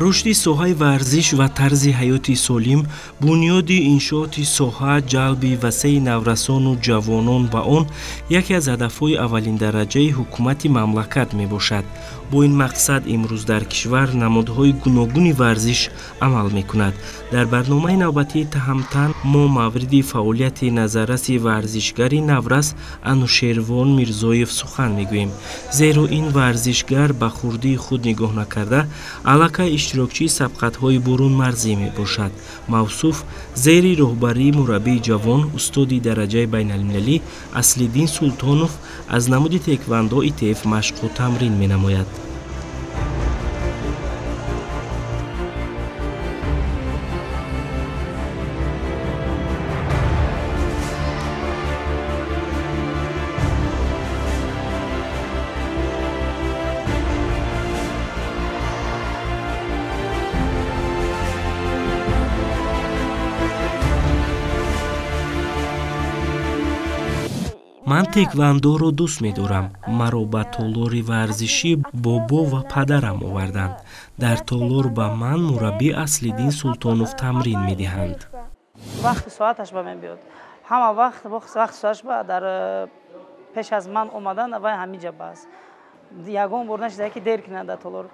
Рушди соҳаи варзиш ва тарзи ҳаёти солим, бунёди иншооти соҳа, ҷалби васеи наврасону ҷавонон ба он яке аз ҳадафҳои аввалиндараҷаи ҳукумати мамлакат мебошад. Бо ин мақсад имрӯз дар кишвар намудҳои гуногуни варзиш амал мекунад. Дар барномаи навбатии Таҳамтан мо мавриди фаъолияти назарраси варзишгари наврас Анушервон Мирзоев сухан мегӯем. Зеро ин варзишгар ба хурдии худ нигоҳ накарда, аллакай иштирокчии сабқатҳои бурунмарзӣ мебошад. Мавсуф зери роҳбарии мураббии ҷавон, устоди дараҷаи байналмилалӣ Аслиддин Султонов аз намуди теквандо ИТФ машқу тамрин менамояд. Ман теквандоро дӯст медорам. Маро ба толори варзишӣ бобо ва падарам оварданд. Дар толор ба ман мураббӣ Аслиддин Султонов тамрин медиҳанд. Вақти соаташ ба мебиёд. Ҳама вақт вақти соаташ ба дар пеш аз ман омадан вай ҳамиҷа бас. Ягон бор нашида ки дер кунад дар толор.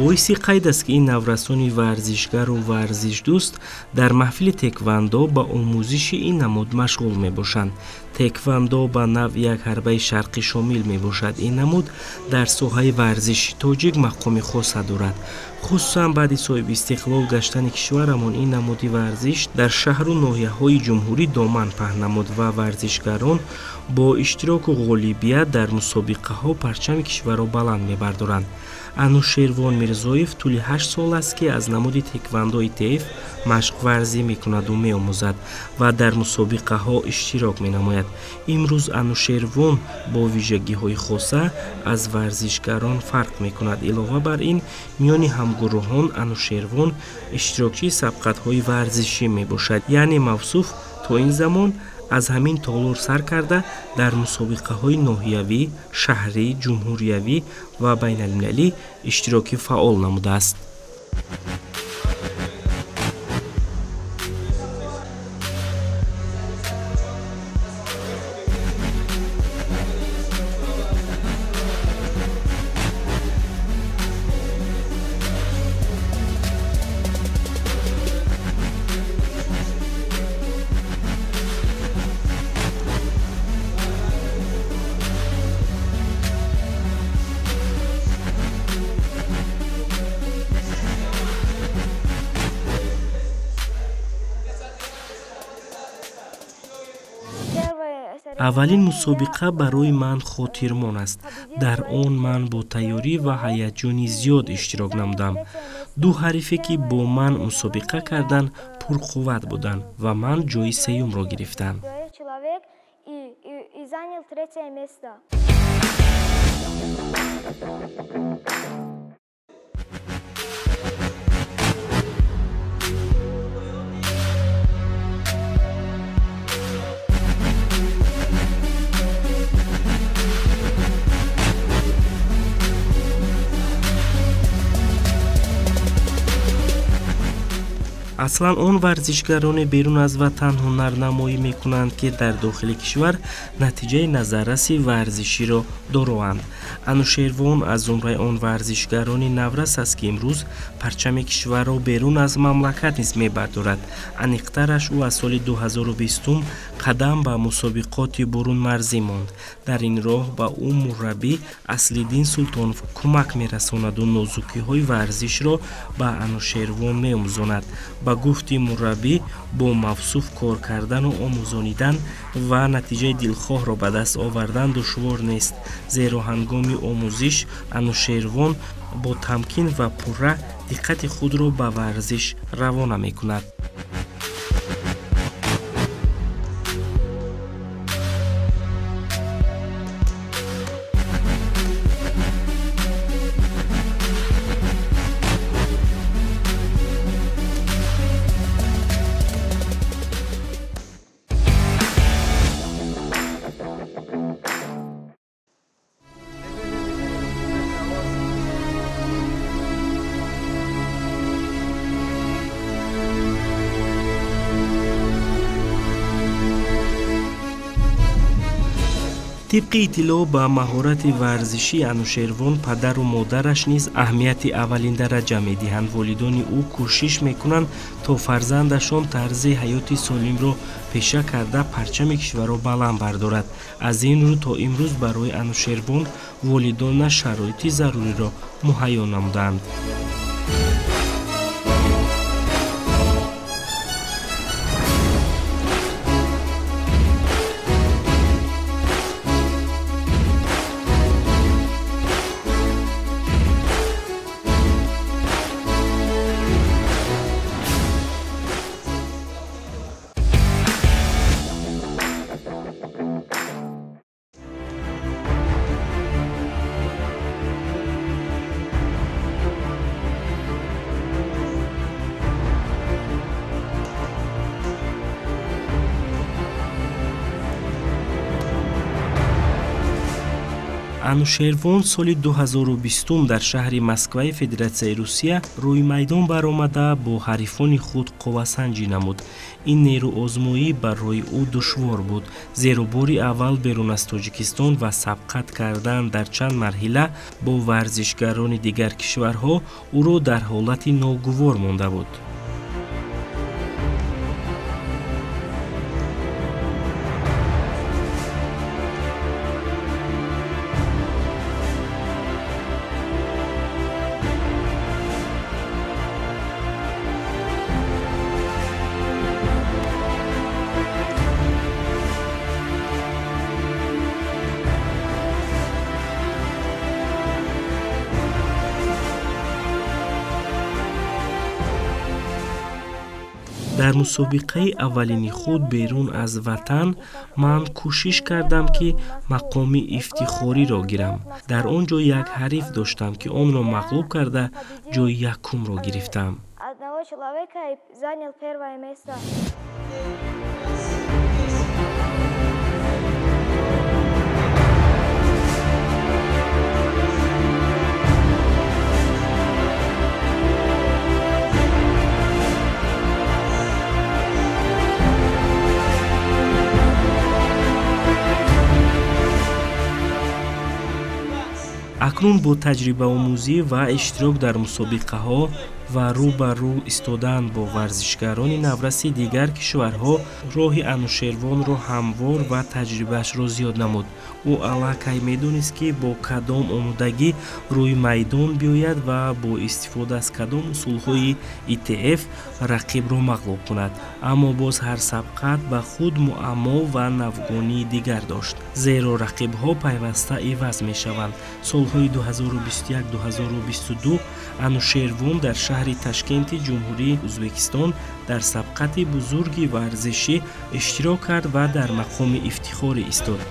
Боиси қайд аст, ки ин наврасони варзишгару варзишдӯст дар маҳфили теквандо ба омӯзиши ин намуд машғул мебошанд. Теквандо ба навъ як ҳарбаи шарқӣ шомил мебошад. Ин намуд дар соҳаи варзиши тоҷик мақоми хоса дорад. Хусусан баъди соҳибистиқлол гаштани кишварамон ин намуди варзиш дар шаҳру ноҳияҳои ҷумҳурӣ доман паҳн намуд ва варзишгарон бо иштироку ғолибият дар мусобиқаҳо парчами кишварро баланд мебардоранд. Анушервон Мирзоев тӯли 8 сол аст, ки аз намуди теквандо ИТФ машқварзӣ мекунаду меомӯзад ва дар мусобиқаҳо иштирок менамояд. Имрӯз Анушервон бо вижагиҳои хоса аз варзишгарон фарқ мекунад. Илова бар ин, миёни ҳамгурӯҳон Анушервон иштирокчии сабқатҳои варзишӣ мебошад. Яъне мавсуф то ин замон аз ҳамин толор сар карда дар мусобиқаҳои ноҳиявӣ, шаҳрӣ, ҷумҳуриявӣ ва байналмилалӣ иштироки фаъол намудааст. Аввалин мусобиқа барои ман хотирмон аст. Дар он ман бо тайёрӣ ва ҳаяҷони зиёд иштирок намудам. Ду ҳарифе, ки бо ман мусобиқа карданд, пурқувват буданд ва ман ҷои сеюмро гирифтам. Аслан он варзишгароне берун аз ватан ҳунарнамоӣ мекунанд, ки дар дохили кишвар натиҷаи назарраси варзиширо дороанд. Анушервон аз зумраи он варзишгарони наврас аст, ки имрӯз парчами кишварро берун аз мамлакат низ мебардорад. Аниқтараш, ӯ аз соли 2020 қадам ба мусобиқоти бурунмарзӣ монд. Дар ин роҳ ба ӯ мураббӣ Аслиддин Султонов кӯмак мерасонаду нозукиҳои варзишро ба Анушервон меомӯзонад. Ба гуфти мураббӣ, бо мавсуф кор кардану омӯзонидан ва натиҷаи дилхоҳро ба даст овардан душвор нест, зеро ҳангоми омӯзиш Анушервон бо тамкин ва пурра диққати худро ба варзиш равона мекунад. Тибқи иттилоъ ба маҳорати варзишии Анушервон падару модараш низ аҳамияти аввалиндараҷа медиҳанд. Волидони ӯ кӯшиш мекунанд, то фарзандашон тарзи ҳаёти солимро пеша карда парчами кишварро баланд бардорад. Аз ин рӯ то имрӯз барои Анушервон волидонаш шароити заруриро муҳайё намуданд. Анушервон соли 2020 дар шаҳри Москваи Федератсияи Русия рӯи майдон баромада бо ҳарифони худ қуввасанҷӣ намуд. Ин нерӯозмоӣ барои ӯ душвор буд, зеро бори аввал берун аз Тоҷикистон ва сабқат кардан дар чанд марҳила бо варзишгарони дигар кишварҳо ӯро дар ҳолати ногувор монда буд. Дар мусобиқаи аввалини худ берун аз ватан ман кӯшиш кардам, ки мақоми ифтихориро гирам. Дар он ҷо як ҳариф доштам, ки онро мағлуб карда ҷои якумро гирифтам. Акнун бо таҷрибаомӯзӣ ва иштирок дар мусобиқаҳо ва рӯ ба рӯ истодан бо варзишгарони навраси дигар кишварҳо роҳи Анушервонро ҳамвор ва таҷрибаашро зиёд намуд. Ӯ аллакай медонист, ки бо кадом омодагӣ рӯи майдон биёяд ва бо истифода аз кадом усулҳои ИТФ рақибро мағлуб кунад. Аммо боз ҳар сабқат ба худ муаммо ва навгонии дигар дошт, зеро рақибҳо пайваста иваз мешаванд. Солҳои 2021-2022 Анушервон дар шаҳри Ташкенти Ҷумҳурии Ӯзбекистон дар сабқати бузурги варзишӣ иштирок кард ва дар мақоми ифтихорӣ истод.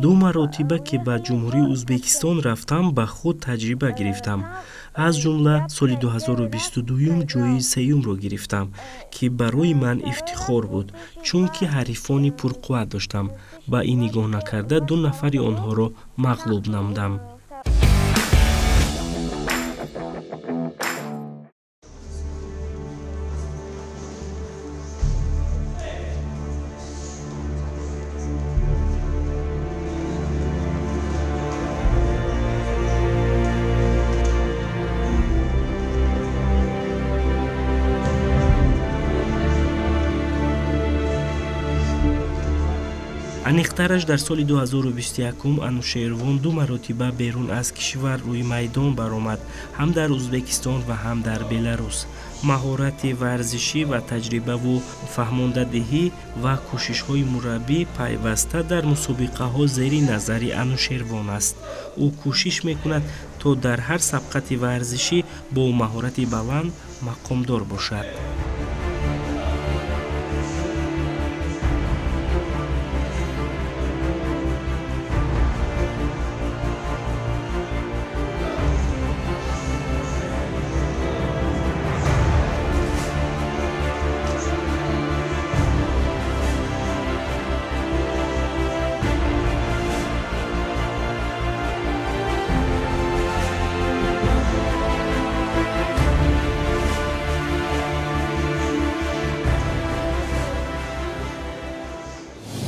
Ду маротиба ки ба Ҷумҳурии Ӯзбекистон рафтам, ба худ таҷриба гирифтам. Аз ҷумла соли 2022 ҷои сеюмро гирифтам, ки барои ман ифтихор буд, чунки ҳарифони пурқувват доштам. Ба ин нигоҳ накарда ду нафари онҳоро мағлуб намудам. Аниқтараш дар соли 2021 Анушервон ду маротиба берун аз кишвар рӯи майдон баромад, ҳам дар Ӯзбекистон ва ҳам дар Беларус. Маҳорати варзишӣ ва таҷрибаву фаҳмондадиҳӣ ва кӯшишҳои мураббӣ пайваста дар мусобиқаҳо зери назари Анушервон аст. Ӯ кӯшиш мекунад, то дар ҳар сабқати варзишӣ бо маҳорати баланд мақомдор бошад.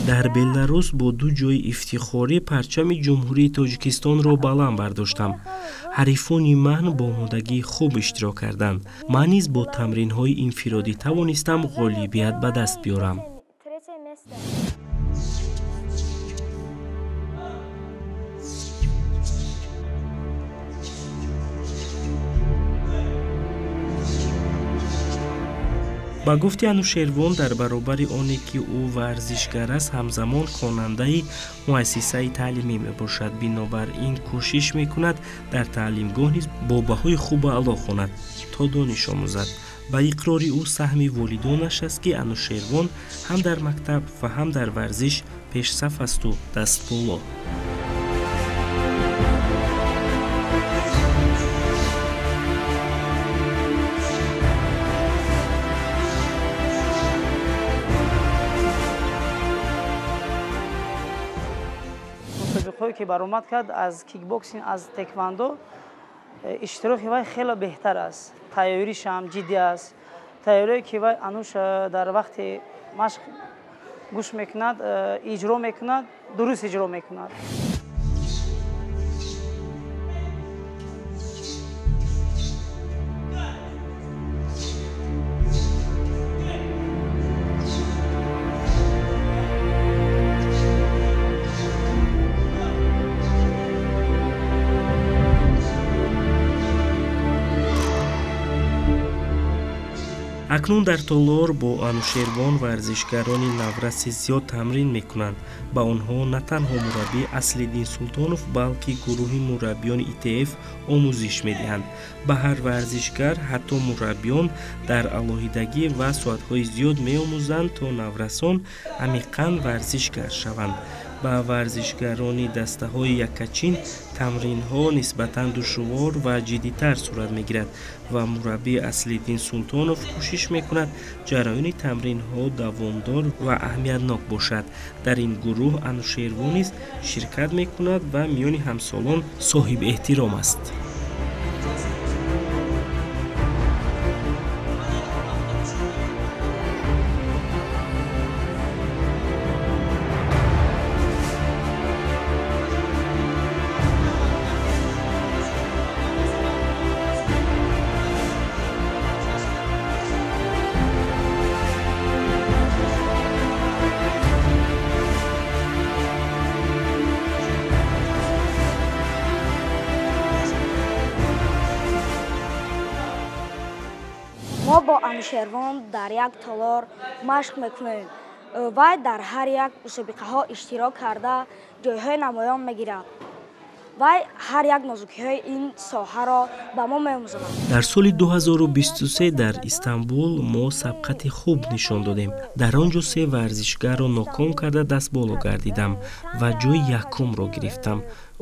Дар Беларус бо ду ҷойи ифтихорӣ парчами Ҷумҳурии Тоҷикистонро баланд бардоштам. Ҳарифони ман бо омодагии хуб иштирок карданд. Ман низ бо тамринҳои инфиродӣ тавонистам ғолибият ба даст биёрам. Ба гуфти Анушервон, дар баробари оне ки ӯ варзишгар аст, ҳамзамон хонандаи муассисаи таълимӣ мебошад. Бинобар ин кӯшиш мекунад дар таълимгоҳ низ бо баҳои хубу аъло хонад, то дониш омӯзад. Ба иқрори ӯ, саҳми волидонаш аст, ки Анушервон ҳам дар мактаб ва ҳам дар варзиш пешсаф асту дастболо. Мусобиқаҳое ки баромад кард аз кикбоксинг, аз теквандо, иштироки вай хеле беҳтар аст. Тайёришам ҷиддӣ аст. Тайёрие ки вай Ануш дар вақти машқ гӯш мекунад, иҷро мекунад, дуруст иҷро мекунад. Акнун дар толор бо Анушервон варзишгарони навраси зиёд тамрин мекунанд. Ба онҳо на танҳо мураббӣ Аслиддин Султонов, балки гурӯҳи мураббиёни ИТФ омӯзиш медиҳанд. Ба ҳар варзишгар ҳатто мураббиён дар алоҳидагӣ ва соатҳои зиёд меомӯзанд, то наврасон амиқан варзишгар шаванд. Ба варзишгарони дастаҳои яккачин тамринҳо нисбатан душвор ва ҷиддитар сурат мегирад ва мураббӣ Аслиддин Султонов кӯшиш мекунад ҷараёни тамринҳо давомдор ва аҳамиятнок бошад. Дар ин гурӯҳ Анушервон низ ширкат мекунад ва миёни ҳамсолон соҳибэҳтиром аст. Мо бо Анушервон дар як толор машқ мекунем. Вай дар ҳар як мусобиқаҳо иштирок карда ҷойҳои намоён мегирад. Вай ҳар як нозукиҳои ин соҳаро ба мо меомӯзонад. Дар соли 2023 дар Истанбул мо сабқати хуб нишон додем. Дар он ҷо се варзишгарро ноком карда дастболо гардидам ва ҷои якумро гирифтам.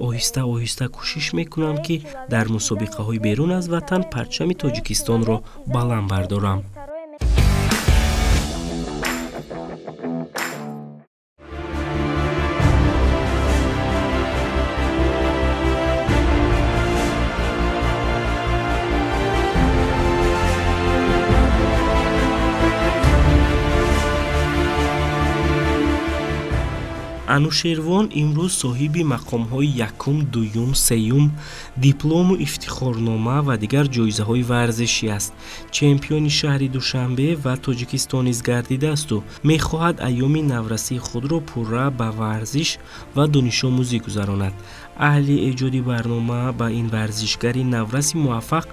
Оҳиста оҳиста кӯшиш мекунам, ки дар мусобиқаҳои берун аз ватан парчами Тоҷикистонро баланд бардорам. Анушервон имрӯз соҳиби мақомҳои якум, дуюм, сеюм, диплому ифтихорнома ва дигар ҷоизаҳои варзишӣ аст. Чемпиони шаҳри Душанбе ва Тоҷикистон низ гардидаасту мехоҳад айёми наврасии худро пурра ба варзиш ва донишомӯзӣ гузаронад. Аҳли эҷоди барнома ба ин варзишгари навраси муваффақ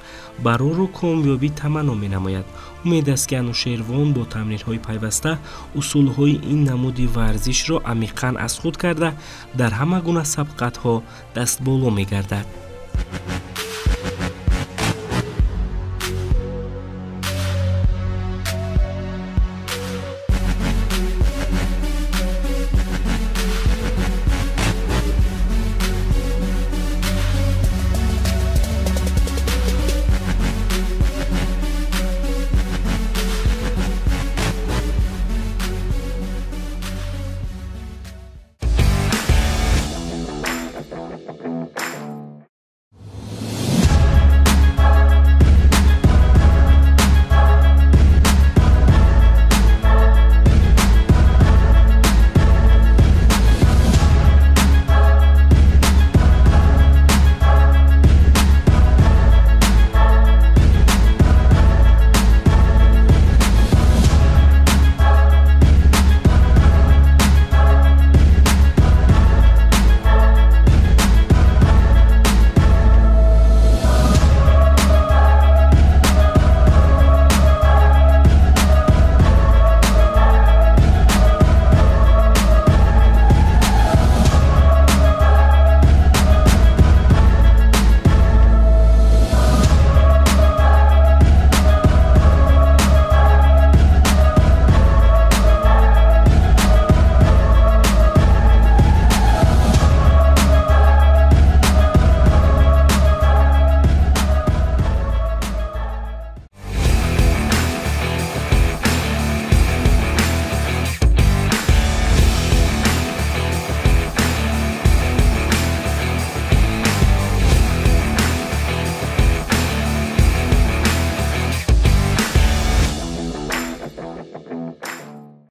барору комёбӣ таманно менамояд. Умед аст, ки Анушервон бо тамринҳои пайваста усулҳои ин намуди варзишро амиқан аз худ карда, дар ҳама гуна сабқатҳо дастболо мегардад.